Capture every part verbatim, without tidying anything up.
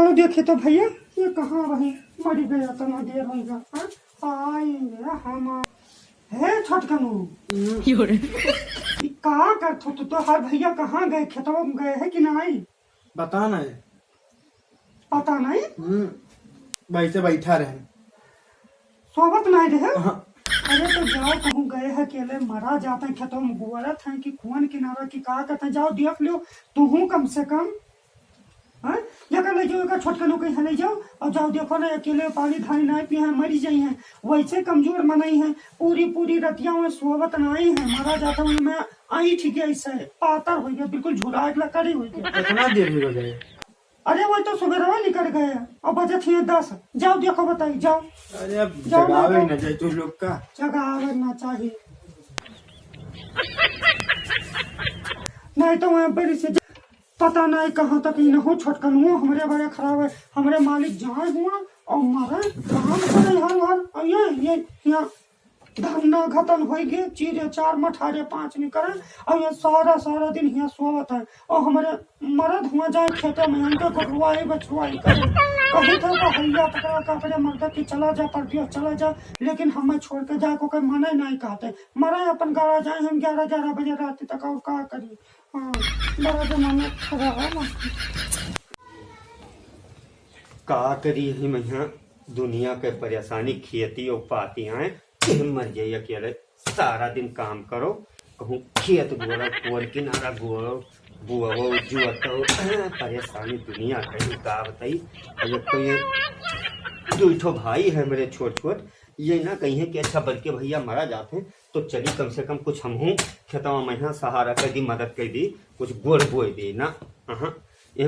तो देखी तो भइया, ये कहाँ रही, मरी गया, इतना देर होइ गया, हाँ? आएंगे हम। हे छोटकनू, हम्म। ई का करत हो तू? तोहार भइया कहाँ गए, खेतवा में गए हैं कि नाहीं? पता नहीं। पता नहीं? हम्म, वैसे बैठा रहे। सोवत नहीं रहे? हाँ। अरे तो जाओ, कहूँ गए हैं अकेले, मरा जाते हैं खेतों में, गोरत हैं कि कुआन किनारा की का कहते हैं, जाओ देख लो तुहूँ कम से कम। हाँ? एका ले जाओ, एका छोटकनू के यहाँ ले जाओ और जाओ देखो ना, अकेले पानी धानी नहीं पिए हैं, मरी जाई हैं। वैसे कमजोर मनई हैं, पूरी पूरी रतिया में सोवत नहीं है, मरा जाता हूँ मैं। आई ठीक है, ऐसा है, पातर हो गया, बिल्कुल झुराए के लकड़ी हो गया। कितना देर हो गया? अरे वो तो सुबेरवा निकल गए और बजत ही दस। जाओ देखो, बताई, जाओ। अरे अब जाओ, जगावे जाओ। ना जाए तू लोग का। जगावे ना चाहिए, नहीं तो वहाँ बड़ी से पता नहीं कहाँ तक ही न हो, छोटकनुओ हमरे बड़े खराब है, हमरे मालिक जाए हुआ और मारे काम करे हर हर, और ये, ये यहाँ धन्ना घतन होई गे, चीरे चार मठारे पाँच नहीं करे, और ये सारा, सारा दिन यहाँ सोवत है, और हमरे मरद हुआ जाए खेते में, हमके गोरुआई बछुआई करे, कहीं तो का हइया पकड़ा के अपने मर्द की चला जा, परदेस चला जा, लेकिन हमें छोड़ के जाए को कोई मना ही नहीं कहते, मरे अपन गाड़ा जाए हम ग्यारह, ग्यारह बजे रात तक, और का करी। हाँ, बड़ा जमाना खराब है ना। का करी ही मैया, दुनिया के परेशानी, खेती और पाती आए, मर जाई अकेले। सारा दिन काम करो, कहूँ खेत गोड़ो, कुआर किनारा गोड़ो, बुआओ, जुआतो, परेशानी दुनिया के, का बताई। अब एक तो ये दुई ठो भाई है मेरे छोट छोट, ये ना कहीं है कि अच्छा बड़के भइया मरा जात हैं, तो चली कम से कम कुछ हमहूँ खेतवा में यहाँ सहारा कर दी, मदद कर दी, कुछ गोड़ बोए दे ना। अहाँ, ये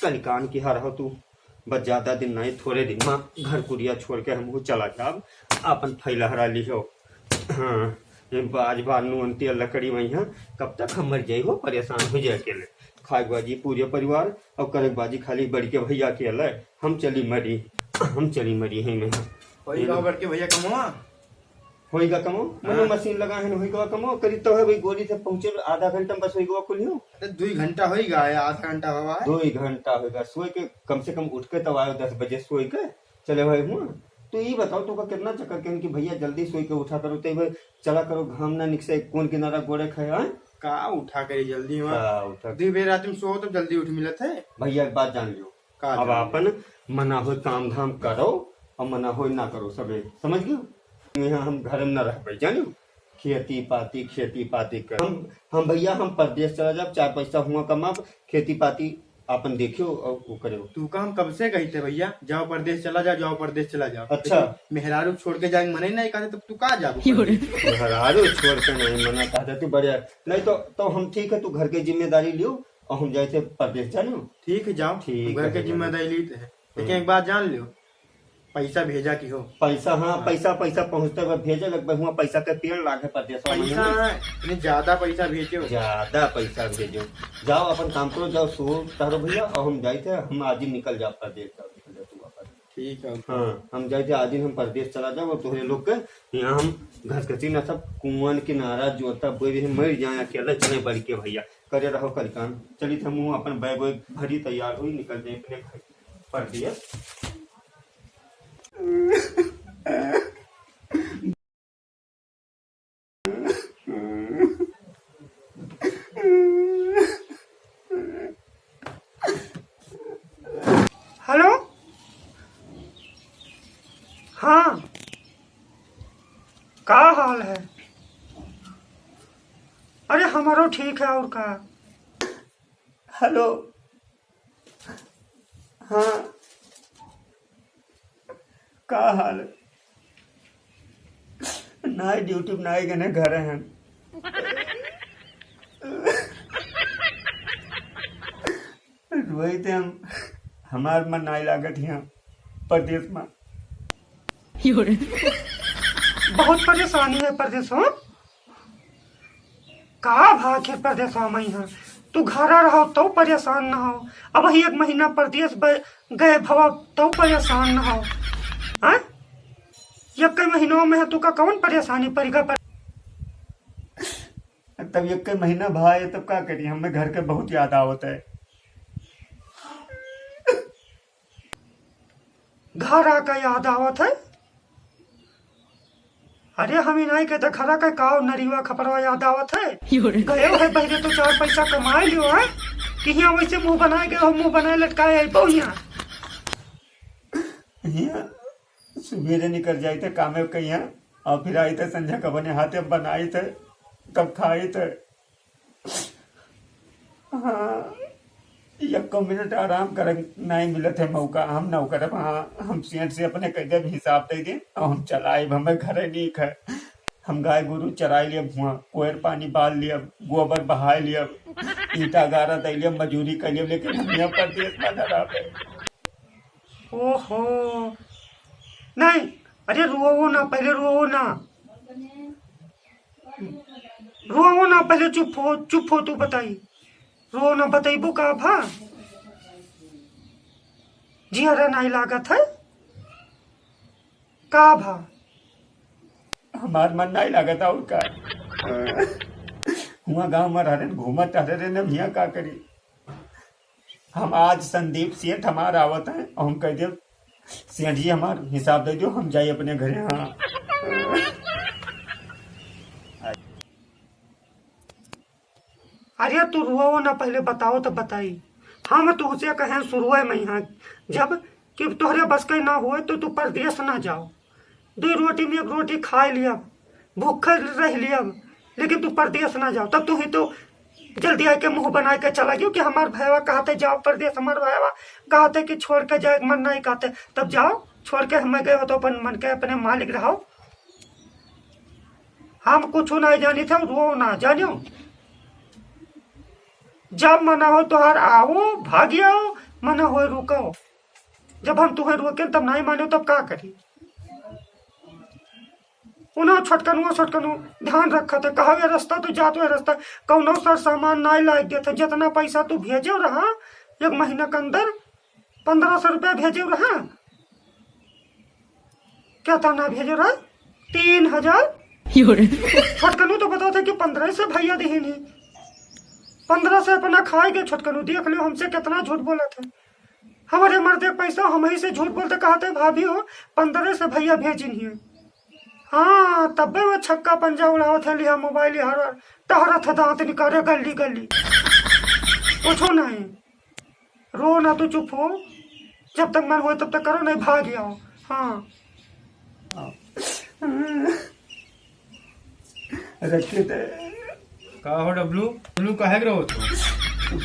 कलिकान की हर हो तू, बस ज्यादा दिन नहीं, थोड़े दिन में घर कुरिया छोड़ के हमहूँ चला जाब, अपन फैलहरा लिहो। हाँ, ये बाज बार नून तेल लकड़ी में यहाँ, कब तक हम मर जाई हो, परेशान हो जाए अकेले। खाए बाजी पूरे परिवार और करे बाजी खाली बड़के भइया अकेले, हम चली मरी, हम चली मरी है मैं। वही गाँव बड़के भइया कमवा? होइगा कमो, मनो हाँ। मशीन लगा है, होइगा कमो, करीब तो है भाई, गोली से पहुँचे आधा घंटा में बस होइगा कुल हो। अरे, दुई घंटा होइगा, या आधा घंटा हुआ है। दुई घंटा होइगा, सोए के कम से कम उठ के तब आयो दस बजे सोए के, चले भाई हुआ। तो ये बताओ, तुका कितना चक्कर कहन कि भइया जल्दी सोए के उठा करो, ते भाई चला करो, घाम ना निकसे, कौन किनारा गोड़े खाए, हाँ? का उठा करे जल्दी हुआ? का उठा? दुई बजे रात में सो तो जल्दी उठ मिलत है। भइया एक बात जान लियो, का अब जान लियो? आपन मना होए काम धाम करो और मना होए ना करो, सबे समझ गयो? यहाँ हम घर में ना रह पाई, जानियो? खेती पाती, खेती पाती कर। हम, हम भइया, हम परदेस चला जाब, चार पैसा हुआ कमाब, खेती पाती आपन देखियो और वो करियो। तू का हम कब से कहित है भइया, जाओ परदेस चला जाओ, जाओ परदेस चला जाओ। अच्छा। लेकिन मेहरारू छोड़ के जाए के मने नहीं कहते, तो तू का जाबो परदेस? मेहरारू छोड़ के नहीं मना कहते, तू बढ़िया। नहीं तो, तो हम ठीक है, तू घर के जिम्मेदारी लियो और हम जाए थे परदेस, जानियो? ठीक है, जाओ, ठीक हम घर है, के जानियो। जिम्मेदारी लेते हैं। लेकिन हम्म। एक बात जान लियो, पैसा भेजा की हो। पैसा, हाँ, हाँ। पैसा, पैसा पहुँचते हुए भेजे लगभग हुआ, पैसा के पेड़ लागे परदेस में। पैसा, इतने ज्यादा पैसा भेजो। ज्यादा पैसा भेजो। जाओ, अपन काम करो, जाओ, सो तारो भइया, और हम जाइत है, हम आज ही निकल जाओ परदेस, जाओ, निकल जाओ तू वापस। ठीक है। हाँ, हम जाइत है, आज ही हम परदेस चला जाओ, और तोहरे लोग के यहाँ हम घसघसी ना सब कुआन किनारा जोता बोए भी मर जाए अकेले, चले बड़के भइया, करे रहो कल काम। चलित हम अपन बैग वैग भरी तैयार हुई, निकल जाए अपने घर परदेस। हेलो, हाँ, का हाल है? अरे, हमारो ठीक है, और का? हेलो, हाँ, का हाल है? नाई ड्यूटी पे नाई गने, घरे हैं। रोई थे हम, हमार मन नाई लागत यहाँ परदेस में। बहुत परेशानी है परदेस हो। का भाग है परदेसवा में यहाँ? तू घरा रहो तो परेशान ना हो। अब ही एक महीना परदेस ब-, गए भवा तो परेशान ना हो। हाँ? एक महीनों में है, तू का कौन परेशानी पड़ेगा पर? तब एक महीना भाई, तब का करी, हमें घर के बहुत याद आवत है। घर आके याद आवत है। अरे हम इनाई के तो घरा के काव नरीवा खपरवा याद आवत है। गयो है पहले तो चार पैसा कमाई लियो है कि हियाँ वैसे मुँह बनाए गए हो, मुँह बनाए लटकाए अइबो हियाँ। हियाँ सुबेरे निकल जाइत है कामे के हियाँ, और फिर आइत है संझा का बने हाथे बनाइत है, तब खाइत है। हाँ, यक्को मिनट आराम करे नाहीं मिलत है मौका, हम ना करब। हाँ, हम सेठ से अपने कह देब हिसाब दे दे, और हम चलाइब, हमें घरे नीक है। हम गाय गोरू चराई लियब, हुआँ कोयर पानी बाल लियब, गोबर बहाए लियब, ईंटा गारा दे लियब, मजूरी कर लियब, लेकिन हम यहाँ परदेस में न रहबे। ओहो, नहीं, अरे रोवो ना, पहले रोवो ना, रोवो ना, पहले चुप हो, चुप हो, तू बताई, रोवो ना, बतइबू का भा? जियरा नाहीं लागत है का भा? हमार मन नाहीं लागत और का। हुआँ गाँव में रहन, घूमत टहरे रहे, अब हियाँ का करी? हम आज संदीप सेठ हमार आवत हैं और हम कह देब, "सेठ जी, हमार हिसाब दे दियो, हम जाई अपने घरे।" हाँ। अरे तू रोवो ना, पहले बताओ तो बताई। हम तुहसे कहें शुरुए में यहाँ, जब कि तोहरे बस के ना होए तो तू परदेस ना जाओ। दुइ रोटी में एक रोटी खाए लियब, भूखे रह लियब, लेकिन तू परदेस ना जाओ। तब तू ही तो जल्दी आके मुँह बनाए के चला गयो कि हमार भैया कहते जाओ परदेस, हमार भैया कहते कि छोड़ के जाए के मन नहीं कहते, तब जाओ छोड़ के। हमें गए हो तो अपन मन के अपने मालिक रहो। हम कुछ नहीं जानी थे, रो ना जानियो। जब मना हो तोहार आओ, भागी आओ, मना हो रुको। जब हम तुहे रोके तब नहीं मानो तब का करी? उन्हें छोटकनुआ, छोटकनु ध्यान रखत है, कहा ये रास्ता तो जात है रास्ता, कौनो सर सामान नहीं लायक देत है, जितना पैसा तू भेजे रहा एक महीना के अंदर, पन्द्रह सौ रुपया भेजे रहा, क्या था ना भेजे रहा? तीन हजार। छोटकनू तो बताते कि पन्द्रह से भैया दिहिन ही, पन्द्रह से अपना खाए के। छोटकनू देख लो हमसे कितना झूठ बोला था। हमारे मर्दे के पैसा हम ही से झूठ बोलते कहते, "भाभी हो, पन्द्रह से भैया भेजिन ही।" हाँ, तब्बे वो छक्का पंजा उड़ावत है, लिहा मोबाइल, लिहा टहरत है, दांत निकाले गली गली। कुछो नहीं। रो ना, तू चुप हो, जब तक मन होए तब तक करो, नहीं भाग जाओ। हाँ। रखे थे। का हो डब्लू? डब्लू काहे के रोवत हो?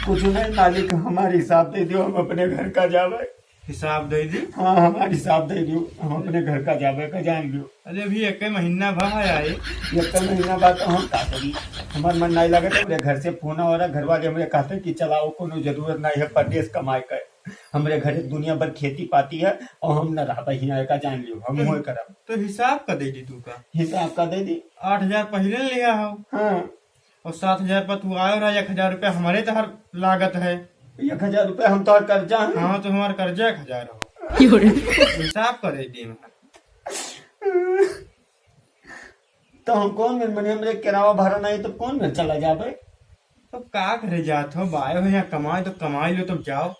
कुछ नहीं मालिक, हमार हिसाब दे दियो, हम अपने घर का जावे। हिसाब दे दी? हाँ, हमार हिसाब दे दियो, हम अपने घर का जावे का जान लियो। अरे अभी एक महीना भा है आए। एक महीना बाद तो हम का करी? हमार मन नहीं लगे तो मेरे घर से फोन आ रहा, घर वाले हमरे कहते कि चलाओ, कोनो जरूरत नहीं है परदेस कमाए का। हमरे घरे दुनिया भर खेती पाती है और हम न रहबे हियाँ का जान लियो, हम तो, होए करब। तो हिसाब का दे दी तू का? हिसाब का दे दी? आठ हजार पहले लिया हो। हाँ। और सात हजार पर तू आयो रहा, एक हजार रुपया हमारे तोहर लागत है। एक हजार रुपया हम तोहर कर्जा है। हाँ, तो हमार कर्जा एक हजार हो। हिसाब का दे दी। तो हम कौन में मने हमरे किराया भाड़ा नहीं तो कौन में चला जाबे? तो का करे जात हो, बायो हो यहाँ कमाए तो कमाई लो, तब जाओ।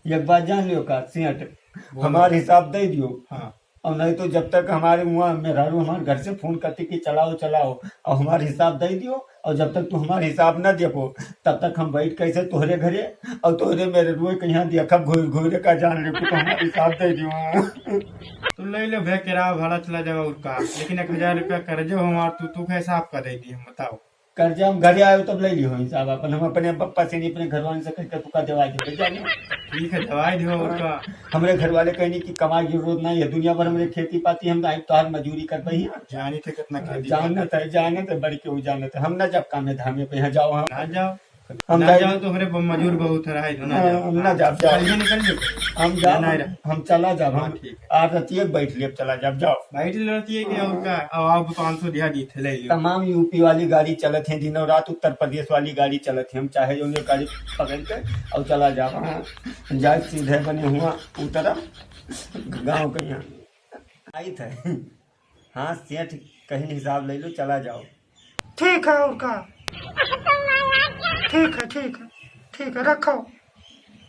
एक बात जान लियो का सेठ, बोलो। हमार हिसाब दे दियो। हाँ। और नहीं तो जब तक हमारे मुँह मेहरारू हमारे घर से फोन करती कि चलाओ, चलाओ, और हमार हिसाब दे दियो, और जब तक तू हमार हिसाब ना देबो, तब तक हम बैठ कैसे तोहरे घरे, और तोहरे मेहरारू के यहाँ देखब घूर घूर का जान ले, तू हमार हिसाब दे दियो। तू ले ले भैया, किराया भाड़ा चला जाओ और का, लेकिन एक हजार रुपया कर्जो हमार, तू, तू का हिसाब का दे दी, हम बताओ। कर्जा हम घरे आयो तब ले लियो हिसाब अपन, हम अपने पप्पा से नहीं, अपने घर वाले से कह के तुका देवा दे, जाने। ठीक है, दवाई दो और हाँ। का। हमरे घर वाले कहनी कि कमाई की जरूरत नहीं है, दुनिया भर हमरे खेती पाती, हम तो तोहार मजूरी कर पाई हैं। जानी थे कितना खेती जानत है, जानत है, बड़ी केहू जानत है, हम ना जब कामे धामे पे यहाँ जाओ, हम ना जाओ। हम ना जाए जाओ तो हमरे ब-, मजूर बहुत है, रहा है, ना हाँ, जाओ। हम ना जाओ, जाओ। कल ही निकल जाओ। हम जाओ, ना, ना रहा। हम चला जाओ, हाँ, हम ठीक है। आज रतिये बैठ लिए, चला जाओ, जाओ। बैठ ले रतिये के और का, अब आप पाँच सौ दिया दी थे, ले लियो। तमाम यूपी वाली गाड़ी चलत है, दिनों रात उत्तर प्रदेश वाली गाड़ी चलत है, हम चाहे जो उन्हें गाड़ी पकड़ के और चला जाओ, हाँ। जाए सीधे बने हुआ उतरब गाँव के यहाँ। आई थे। हाँ सेठ, कहीं हिसाब ले लो, चला जाओ। ठीक है, और का? ठीक है, ठीक है, ठीक है, रखो।